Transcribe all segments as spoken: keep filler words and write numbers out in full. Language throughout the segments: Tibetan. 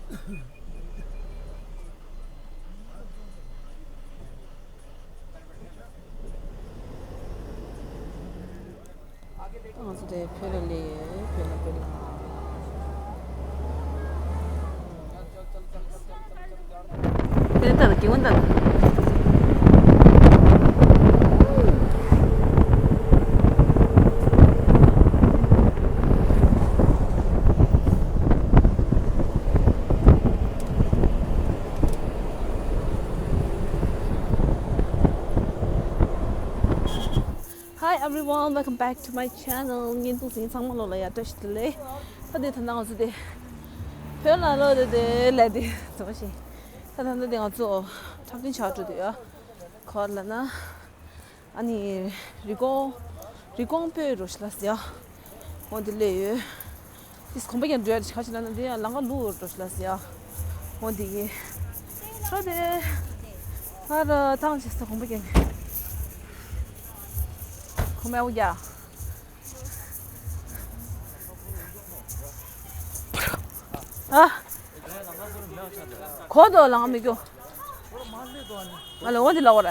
ང་ཚོ་དེ་བོད་ལ་སླེབས་ཡོད། བོད་ལ་བོད་ལ། དེ་ལྟར་གྱི་འོན་ཏང་། Hi everyone, welcome back to my channel. བརྙན་ཐུང་གཟིགས་ཚང་མ་ལོ་ལ་ཡ་བཀྲ་ཤིས་བདེ་ལེགས། ད་དེ་ད་ནང་ང་ཚོ་དེ་བོད་ལ་ལོ་དེ་དེ་ལས་དེ་ཚོ་ཞིག་ད་ད་ད་དེ་ང་ཚོ་འཁྲབ་སྟོན་བྱ་འགྲོ་དུས་ཡ་ག་རེ་ལབ་ན། ཨ་ནི་རི་ཀོན་རི་ཀོན་པོའི་རོ་ཤི་ལ་ཟེར་ཡ། འོ་དེ་སླེབས་ཡོད། ཏིས་གོམ་པ་རྒྱག་འགྲོ་ཡ་ཁ་ཅིག་ལ་ན་དེ་ཡང་ལང་ཀ་ལུག་འགྲོ་ཤི་ལ་ཟེར་ཡ། འོ་དེ་ཡི། ཁྲོ་དེ། ང་ར་ཐང་ཆད་ས་གོམ་པ་རྒྱག་ནས། གོམ་པ་ཡག་པོ་རྒྱག་ཨ། གོ་དོ་ལང་མི་གྱོ། ང་ལ་འོ་དེ་ལ་འོ་ར།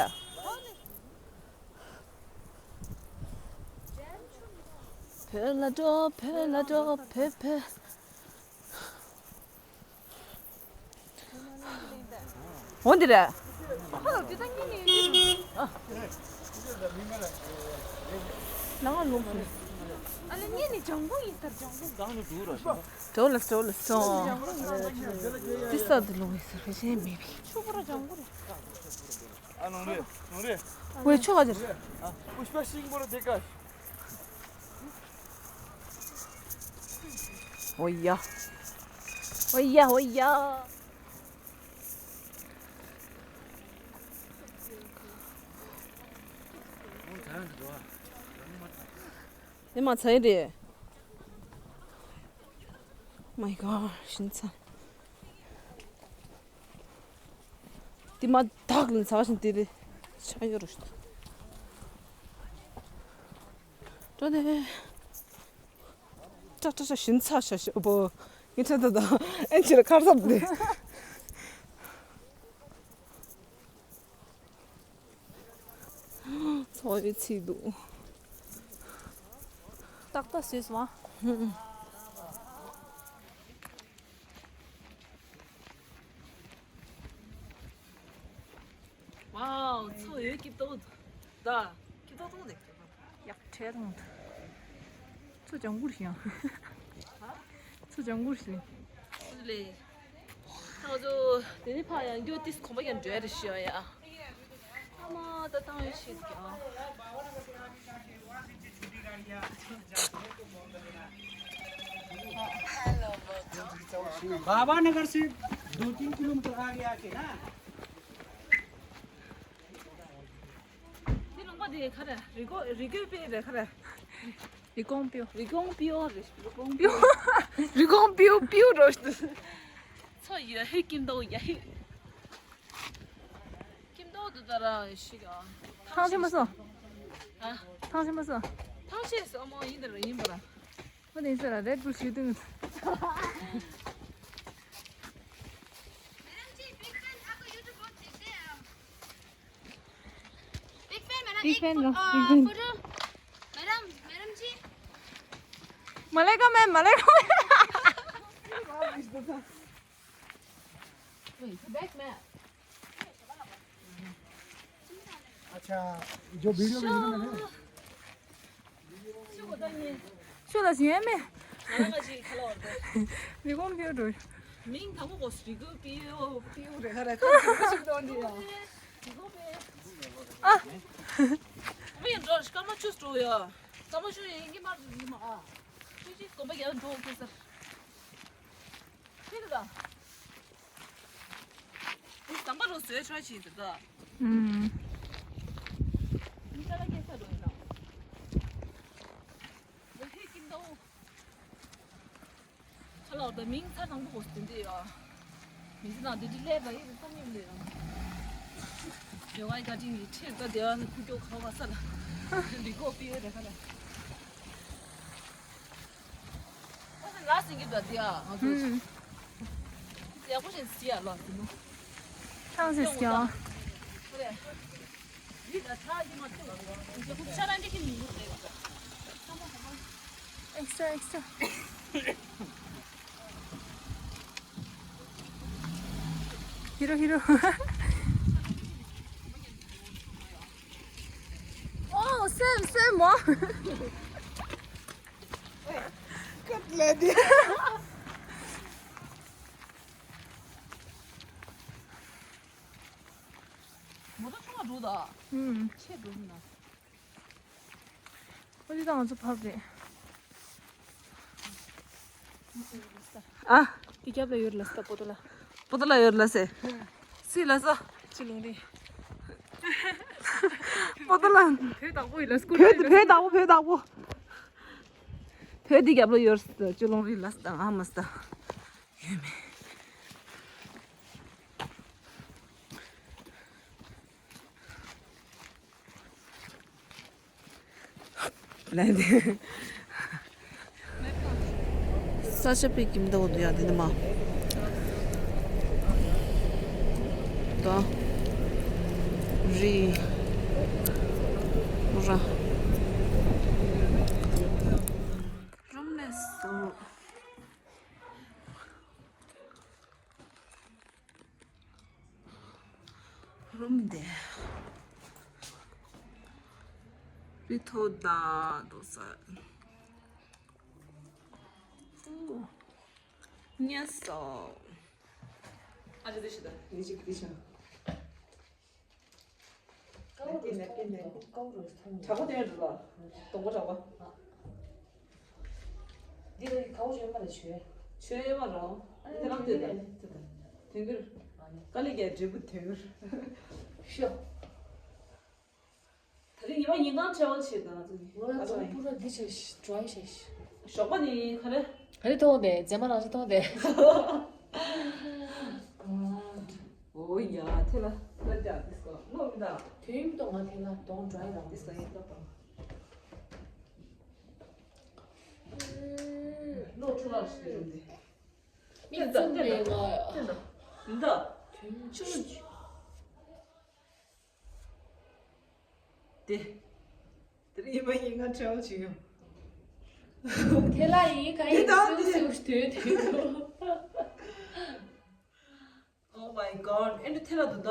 བོད་ལ་འགྲོ། བོད་ལ་འགྲོ། བོད་བོད། འོ་འདི་རེད། ལ་ང་ལོག་སོང་། ཨ་ལེ་ངས་ནི་ལྗང་གུ་ཡིན་ཟེར། ལྗང་གུ། འགྲོ་ལ་འགྲོ་ལ་སོང་། འདི་ས་འདི་ལོག་ཡིན་ཟེར་གཞན་མེད་པའི། ཆུ་བུར་ལྗང་གུ་རེད། ཨ་ནང་རེད། ནང་རེད། ཝེ་ཆོ་ག་ཅིག་ཨ་པུཤ་པ་ཤིང་པོ་ར་དེ་ཀ་འོ་ཡ། འོ་ཡ་འོ་ཡ། ཨེ་མ་ཚ་ཡིན་རེད། My God, ཞིང་ཚ། དེ་མ་དག་ལ་ཚ་བ་ཞིག་དེ་རེད། ཆ་ཡོད་རུ་ཞིག་འགྲོ་དེ། ཏྲ་ཏྲ་ཏྲ་ཞིང་ཚ་ཤ་ཤ་བོ། ངས་ཁྲ་ཏ་ཏ་ཨེན་ཆི་ལ་ཁར་ཚབ་དེ། ཚོ་ཡི་ཚིག་འདུག་ཏག་ཏག་བཟོས་སོང་ཨ། ཝའོ། ཚོ་ཡོད་ཀྱི་ཏོག་ད། ཀྱི་ཏོག་ཏོག་ནས། ཡག་ཁྲེལ་དང་། ཚོ་ལྗང་གུར་ཞིང་། ཚོ་ལྗང་གུར་ཞིང་། ལེ། ང་ཚོ་དེ་ནི་ཕ་ཡང་འགྱོ་ཏིས་གོམ་པ་ཡང་འགྲོ་ཡ་རེ་ཤི་ཡ། ཨ་མ་ད་བཏང་ཡོད་ཤི་ཀྱང་། बाबा नगर से दो तीन किलोमीटर आगे आके ना। འདི་ལུང་པ་འདི་ག་རེ། རི་ཀོ་རི་ཀོ་པེ་རེད་ག་རེ། རི་ཀོང་པིའུ། རི་ཀོང་པིའུ་རེད། རི་ཀོང་པིའུ། རི་ཀོང་པིའུ་པིའུ་རོ། ཚོ་ཡོད་ཧེ་ཀིམ་དོ་ཡ་ཧེ། ཀིམ་དོ་དུ་ད་ར་ཤི་ག་ཐང་ཆེན་མ་སོ། ཨ། ཐང་ཆེན་མ་སོ། ཐང་ཆེན་སོ་མོ་ཡིན་ད་ར་ཡིན་པ་ར། ཁོ་ནི་ས་ར་རེད་བུལ་ཞུ་དུང་། Big fan, madam. Big fan, no. Big fan. Photo. Madam, madam ji. Malaikum, ma'am. Malaikum. Wait, back, ma'am. अच्छा, जो वीडियो में ना मैंने ཤོ་ལ་ཟིན་མེད། ང་ལ་ཅིག་ཁ་ལོ་བར་དུ། མི་གོམ་ཕེབས་འགྲོ། མིང་དང་པོ་གོ་སི་རི་གུ་པིའོ། པིའོ་རེ་ཧ་ར་ཁ་ཁ་ཞིག་དོན་དེ་ཡང་། མི་གོམ་ཕེབས། ཨ། མི་ཡང་འགྲོ་སྐར་མ་བཅུ་འགྲོ་ཡ། སྐར་མ་བཅུ་ཡིན་གྱི་མ་རེད་མ་ཨ། ཅི་ཅི་གོམ་པ་རྒྱག་འགྲོ་ཁེ་ས། ཁྱེད་ལ། ཟམ་པ་རུ་བཟོས་ཆོག་ཅིག་འདུག་ག་ཨུམ། མི་ས་ལ་སྐྱེས་ས་རུ་ཡིན་ནམ། ལ་ཧི་ཀིན་དོ། ཁ་ལོ་ད་མིང་ཚ་དང་པོ་གོ་སྟེ་འདི་ཡོ། མི་ཚེ་ནང་འདི་འདྲ་ལས་པ་ཡིན་ཙམ་ཡིན་ལས་ཡོ། ཡོ་ག་ཡི་བཀའ་དྲིན་ཡིན་ཁྲིར་ད་དེ་བ་ནི་ཁུ་ཀྱོ་ཁ་བ་ས་ལ། ལི་ཀོ་པི་ཡོ་རེ་ཁ་ལ། ཨོ་ལ་སིང་གི་ད་དེ་ཡ་ང་ཚོ། ཨུམ། དེ་ ཡག་པོ་ཞིག་བཟི་ཡ་ལ་ཟིན་ནོ། ཐང་ཟེར་སྐྱོ། Extra, extra. ཧི་རོ་ཧི་རོ། ཨོ་སེམ་སེམ་མོ། ཀབ་ལ་དེ། མོ་ཏོ་ཆུང་བ་འགྲོ་ད། ཧུམ། ཆེ་འགྲོ་མི་ན། ཨ་ཅེ་ད་ང་ཚོ་ཕབ་རེད། ཨ། དེ་རྒྱབ་ལ་ཡོད་ལ་སྟ་པོ་ཏོ་ལ། པོ་ཏོ་ལ་ཡོད་ལ་སེ། སི་ལ་ས། ཅི་ལུང་རིང་། པོ་ཏོ་ལ། བོད་བདག་པོ་ཡིན་ལ་སྐུ། བོད་བོད་བདག་པོ་བོད་བདག་པོ། བོད་དེ་རྒྱབ་ལ་ཡོད་ལ་སྟ་ཅི་ལུང་རིང་ལ་སྟ་ཨ་མ་སྟ། ཡོད་མེད། ལན་དེ། ས་ཆ་པའི་ཀིམ་ཏའོ་དུ་ཡ་དེ་ནི་མ། ད། རི། ར། རུམ་ནས་སོ། རུམ་དེ། རི་ཐོག་ད་འགྲོ་ས། ཨུ། ཉལ་ས། ཨ་ཅེ་དེ་ཤི་ད་ནི་ཅིག་དེ་ཤི། ནེ་ཀེ་ནེ་ཀེ་ནེ་ཀེ། དྲག་པོ་དེ་འགྲོ་ལ། སྡོང་པོ་དྲག་པོ། འདི་ལ་ཁའོ་ཞོན་མ་ལ་ཆོས། ཆོས་མ་རོ། ཨ་དེ་རང་ལྟོས་དང་། དེ་དང་། དོན་གྱུར། ཨ་ནི། དཀའ་ལས་ཀྱི་འབྲས་བུ་དོན་གྱུར། ཤོ། ད་རིང་ཉི་མ་ཉིན་གང་བྲེལ་བ་ཆེ་དང་ང་ཚོ་ནི། ང་ལ་ཚོ་པུ་ར་འདི་བྱས་ཤི་ཌི་རའི་བྱས་ཤི། ཞོགས་པ་ནི་ག་རེ། ག་རེ་མཐོང་དེ་རྫས་མ་རང་ཞིག་མཐོང་དེ། ཨོ་ཡ་ཐེ་ལ་ཐེ་ལ་ཅག་དིས་ཀོ་ལོ་མི་ད། དོན་མི་གཏོང་ང་ཐེ་ལ་གདོང་འདྲ་ཡི་རང་དིས་ཀོ་ཡིན་ད་པ། ལོ་ཆུ་ལག་ཞིག་རུང་དེ། མི་ཙམ་ལས་ང་། ད། དོན་ཆུ། དེ། དེ་རིང་མ་ཡིན་ང་ཁྲེལ་བ་ཆེ་ཡོང་། དེ་ལ་ཡིན་ག་ཡིན། དེ་དང་སེའུ་སེའུ་ཞིག་དོན་དོན། Oh my god. ཨེ་འདྲ་ཐེ་ལ་འདུག་ད།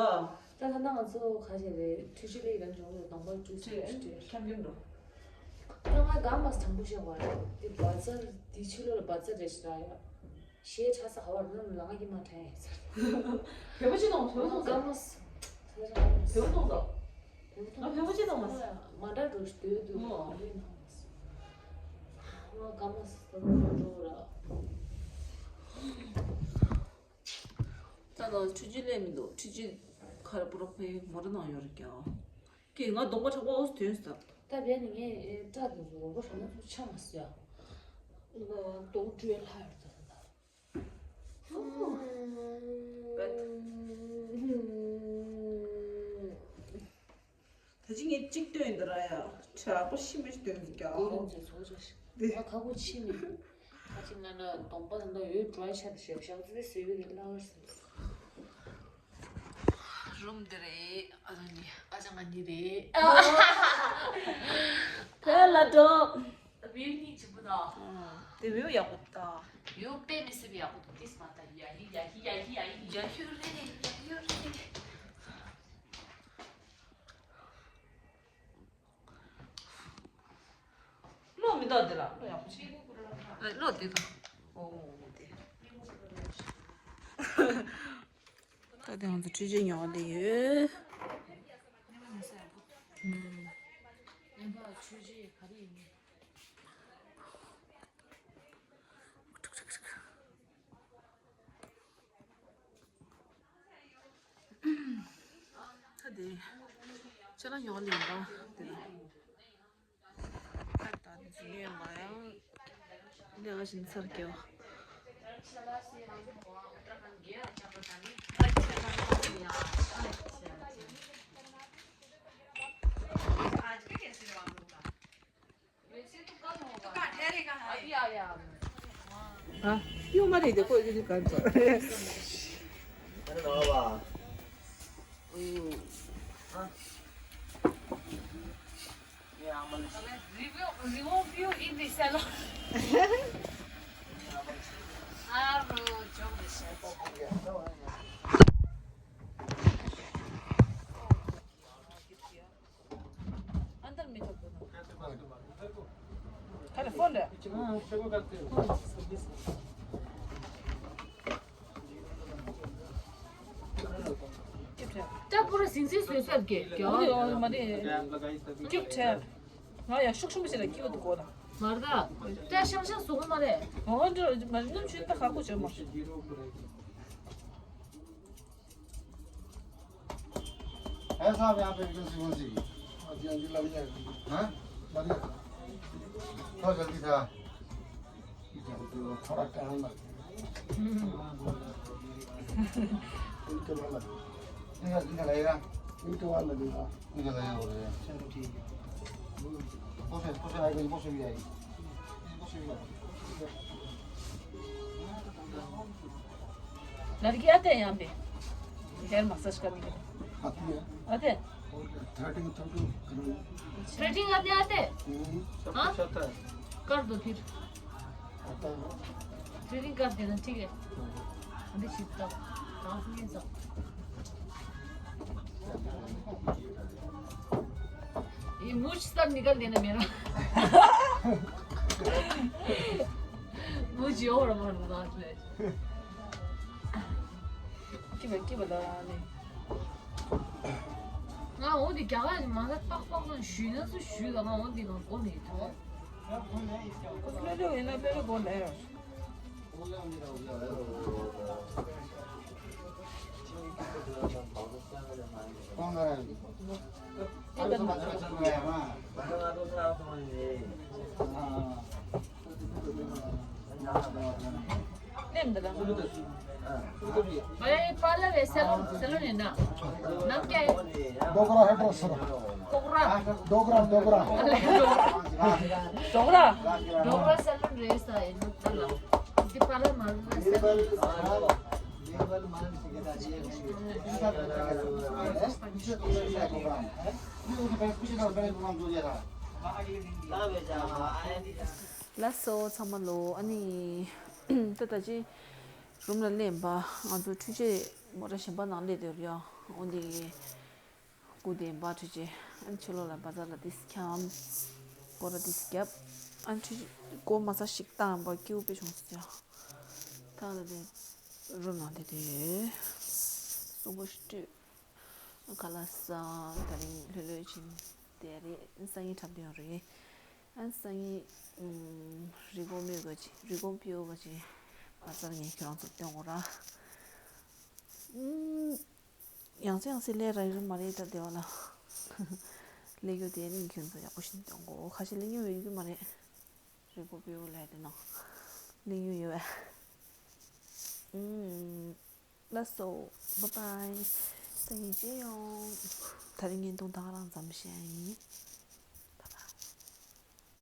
ད་ད་ན་ང་ཚོ་ག་ཞིག་རེད། ཁྲུས་ཆུ་ལེགས་ལ་འཇོག་ལ་གདོང་པ་བཀྲུས་སེ་ཁྲུས་ཁྲུས། ཁྱམ་ཁྱམ་འགྲོ། ད་ང་ག་མ་དྲང་པོ་བཤད་པ་རེད། དེ་བ་ཚར་དེ་ཕྱི་ལོ་ལ་བ་ཚར་རེད་ཤི་ར་ཡ། ཞེས་ཁྲ་ས་ཧ་བར་ནམ་ལ་ང་གི་མ་ཁྲ་ཡ་ཟེར། བོད་པ་ཅི་དང་བོད་པ་དང་ས། བོད་པ་དང་ས། ང་བོད་པ་ཅི་དང་མ་ཟེར། མ་འདྲ་འགྲོ་ཞིག་སྡོད་འདུག་ཨོ། བོད་པའི་ནང་མ་ཟེར། ང་ག་མ་ཟེར་ད་འགྲོ་ར། ད་ལོ་ཁྲུས་ཆུ་ལས་མི་འདུག་ཁྲུས་ཆུ་ཁ་ར་པུ་རོ་ཕའི་མོ་ར་ནང་ཡོད་རེད་ཀྱང་། ཀྱེ་ང་གདོང་པ་ཁྲག་པ་འོ་དོན་ཟབ། ད་བས་ནི་ངས་སྐྲ་དེ་ཚོ་འོ་པ་ཧྲ་ན་ཚོ་ཆ་མ་སོ་ཡ། ང་གདོང་བཀྲུས་ལྷ་ཡོད་ད་ད། ད་ཅི་ངས་གཅིག་སྟོན་འདི་ར་ཡ་ཁྲག་པ་ཤི་མ་ཤི་སྟོན་འདི་ཀྱང་། ཨོ་ཚོ་ཚོ་ཆ་ཤི། འདི་ང་ཁ་ཁོ་ཆི་མི། ད་ཅི་ང་ན་གདོང་པ་ད་འདི་འོད་འགྲོ་ཡ་ཆ་དེ་ཞབས་ཞབས་ཙི་ཟེར་བའི་གི་ལྷ་ཡོད་ཟེར། རུམ་འདི་རེད། ཨ་ནི་ཨ་ཅང་ང་ནི་རེད། ཕེ་ལ་འགྲོ། བེའུ་གཉིས་གཅིག་པུ་དང་། དེ་བེའུ་ཡག་པོ་དང་། བེའུ་དཔེ་མི་སྲིད་པའི་ཡག་པོ་འདུག་ཏིས་མ་ད་ཡ་ཧི་ཡ་ཧི་ཡ་ཧི་ཡ་ཧི། ཡ་ཧི་རེད་ཡ་ཧི་རེད། བློ་མི་འདུག་འདི་ལ་བློ་ཡག་པོ་ཆེ། ཨ་བློ་འདི་དང་། ཨོ་འདི། ད་དེ་ང་ཚོ་ཁྲུས་ཆུ་ཉོ་བ་འདི་ཡོད། ཨུམ། ཨེ་འདྲ་ཁྲུས་ཆུ་ག་རེ་ཡིན་ནི། ད་དེ་ཁྱེད་རང་ཉོ་ལེན་པ་དེ་ལ། ད་ད་འཛིན་ཡོད་མ་ཡང་ལས་ཀ་བྱིན་ཚར་གེ་བ། ཨ། གཡོག་མ་རེད་དེ་ཁོ་གི་ག་ཚོད། Review, review in the salon. ཨ་རོ་ཇོག་རེད་ཤག་ཨན་དར་མེ་ཐོག་གོ་ཁ་ལ་ཕོན་རེད། ཀྱུ་ཁྲེ། ད་པུ་ར་སིང་སིང་བཟོས་ས་གེ་གེ་ཨོ་ཡོ་མ་རེད། ཀྱུ་ཁྲེ། ང་ཡང་ཤུགས་ཤུགས་མི་བྱེད་ལ་ཀྱུ་དུ་གོ་ད། མར་ད། ད་ཤང་ཤང་བཟོ་གོ་མ་རེད། ང་འདྲ་མ་རེད་ནམ་ཞུ་ད་ཁག་པོ་བྱོས་མ། भाई साहब, यहाँ पे एकदम सुकून सी। हाँ जी, हाँ जी, लग जाएगा। हाँ? लग जाएगा। थोड़ा जल्दी था। जल्दी वो थोड़ा टाइम लग जाएगा। इनके बाद लगेगा। निकल, निकल आएगा। इनके बाद लगेगा। निकल आएगा, बोल रहे हैं। चलो, ठीक है। कौन से, कौन से आएगा? कौन से भी आएगी? कौन से भी आएगी? लड़की आते हैं यहाँ पे हेयर मसाज करने के लिए? आती है। आते हैं? और क्या? थ्रेडिंग, थ्रेडिंग करवाइए। थ्रेडिंग करने आते हैं? हम्म। हाँ? सब कुछ आता है। कर दो फिर। आता है ना? थ्रेडिंग कर देना, ठीक है? हाँ। अभी सीखता हूँ। काफी है सब। ये मूछ सब निकल देना मेरा। मूछ ये और हमारे साथ में। ཀི་བ་ཀི་བ་ལ་ནི། ང་འོ་དེ་རྒྱ་གར་མ་ཟ་ཏག་ཏག་ཏག་ཞུས་ན་སུ་ཞུས་ལ་ང་འོ་དེ་ང་གོ་མེད་དོ། ལྷོད་ལྷོད་ཡིན་ན་ལྷོད་ལྷོད་གོ་ལེ། ཨེ་པཱ་ལར་རེད། སེ་ལོན། སེ་ལོན་ཡིན་ན། ནམ་རྒྱ་ཡིན། डोगरा हेयर ड्रेसर। कोगरा। डोगरा, डोगरा। डोगरा। डोगरा सैलून रेस है, इन लोग का लो। इनके पार्लर मालूम है, सैलून। ལགས་སོ་ཚང་མ་ལོ། ཨ་ནི་ད་ད་ཅི་རུམ་ལ་སླེབས་པ། ང་ཚོ་འཕྲུལ་ཆས་མོ་ཊ་གཞན་པ་ནང་སླེབས་བསྡད་ཡོད་རེད་ཡ། འོ་འདི་སྐུ་ལྡན་པ་འཕྲུལ་ཆས། ཨ་ནི་ཕྱི་ལོགས་ལ་བ་ཛར་ལ་ཏིས་འཁྱམ། སྒོ་ར་ཏིས་བརྒྱབ། ཨ་ནི་འཕྲུལ་ཆས་སྒོ་མ་ས་ཞིག་བཏང་པ་སྐྱིད་པོ་དཔེ་བྱུང་སོང་ཡ། ད་ད་དེ་རུམ་ནང་སླེབས་བསྡད་ཡོད། གསོན་པོ་ཞིག་སྤྲོད། ཁ་ལག་ཟ། དེ་རིང་ལྷོད་ལྷོད་ཕྱིན་བསྡད་རེད། སང་ཉིན་འཁྲབ་སྟོན་ཡོད་རེད། ཨ་སང་ཉིན་ཨམ་རི་གོང་མོས་ག་ཅི་རི་གོང་ཕིའུ་ག་ཅི་བ་ཛར་ངས་ཁྱོད་རང་ཚོར་སྟོན་དགོས་ར། ཨམ་ཡང་སེ་ཡང་སེ་ལས་ར་ཡོད་མ་རེད་ད་དེ་བ་ལ། ལས་རྒྱུ་དེ་ནི་ཁྱོད་ཚོ་ཡག་པོ་ཞིག་སྟོན་དགོས། ཁ་ཤས་ལས་ཉོ་ཡོད་རྒྱུ་མ་རེད། རི་གོང་ཕིའུ་ལས་དེ་ནང་ལས་ཉོ་ཡོད་པས། ཨམ། ལགས་སོ། བཱའི་བཱའི། སང་ཉིན་མཇལ་ཡོང་། དེ་རིང་བརྙན་ཐུང་ད་ག་རང་ཙམ་བཤད་ཡིན།